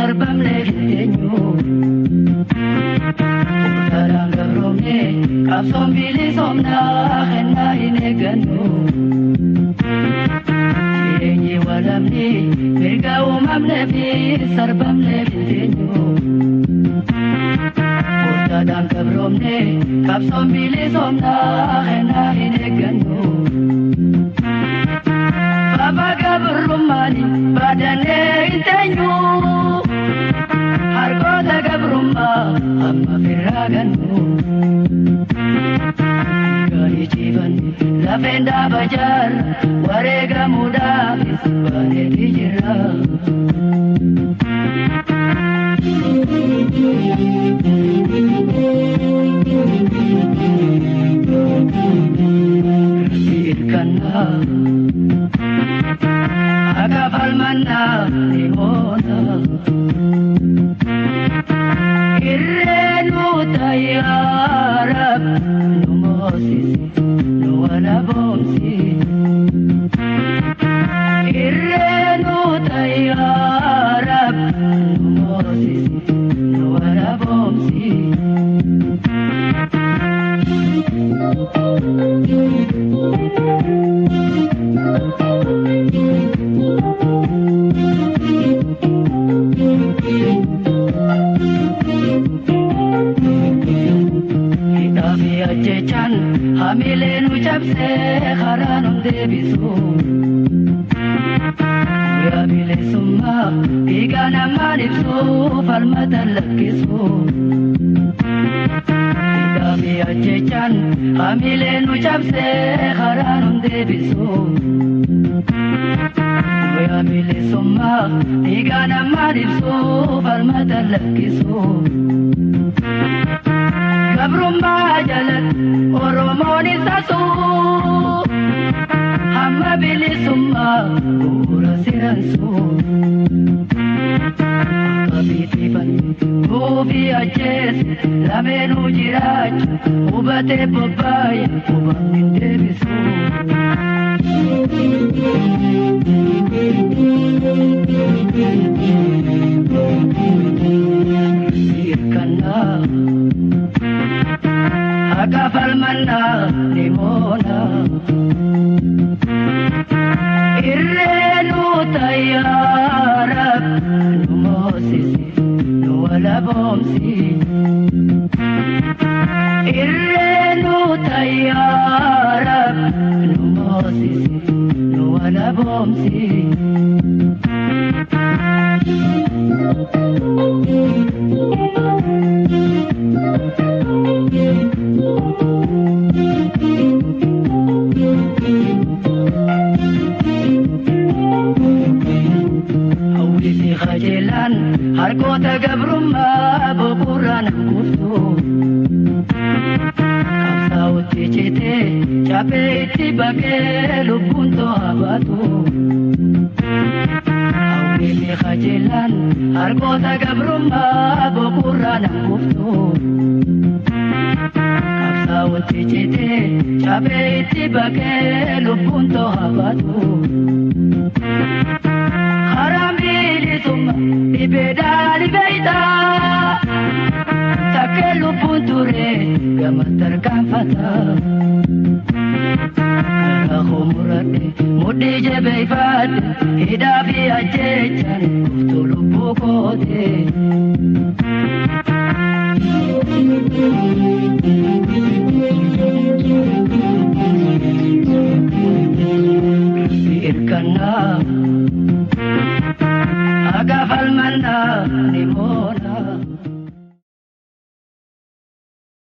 sarbamnee hin teenyu. Karaan gabroomne qabsoon bilisoomnaa kennaa hin eeggannu. Jireenyi walamni mirga uumamnee fi sarbamnee hin teenyu. Murtaadhaan gabroomne qabsoon bilisoomnaa kennaa hin eeggannu. Baba gabrummaani baadannee hin teenyu. Harkoota gabrummaa amma firraa gannu. Gaarii ciifan lafeen dhaaba jaarra wareegamuudhaafis baaneeti jirra. Rabbi irkannaa akka falmannaa ni moona. Irreenu tayyaara nu moosisi nu walaboomsi. Irreenu tayyaara nu moosisi nu walaboomsi. Hidhaa fi ajjechaan hamilee nu cabsee karaa nu deebisu. Guyyaa bilisummaa dhiigaa namaan ibsu falmata lakkisu. Hidhaa fi ajjechaan hamilee nu cabsee karaa nu deebisu. Guyyaa bilisummaa dhiigaa namaan ibsu falmata lakkisu. Gabrummaa jalatti Oromoon isa suu hamma bilisummaa bu'uura siraansuu. Akka fiixifan buufii ajjeese lameenuu jiraachu hubatee bobbaaya hubamni hin deebisu. Hirkannaa akka falmannaa ni moona. Irreenu tayyaara nu moosisi nu walaboomsi. Irreenu tayyaara nu moosisi nu walaboomsi. Hawwisi qajeelaan harkoota gabrummaa boqorraan kuuftu. Qabsaa'otti citee caphee itti baqee lubbuun to'a baatu. Hawwisi qajeelaan harkoota gabrummaa boqorraan kuuftu. Qabsaa'otti citee caphee itti baqee lubbuun to'a baatu. Karaan bilisummaa dhibeedhaan dhibeeytaa takkee lubbuun ture gama tarkaanfata. Karaa koo muradhe mudhii jabeeffadhe hidhaa fi ajjechaan kuftuu lubbuu koote.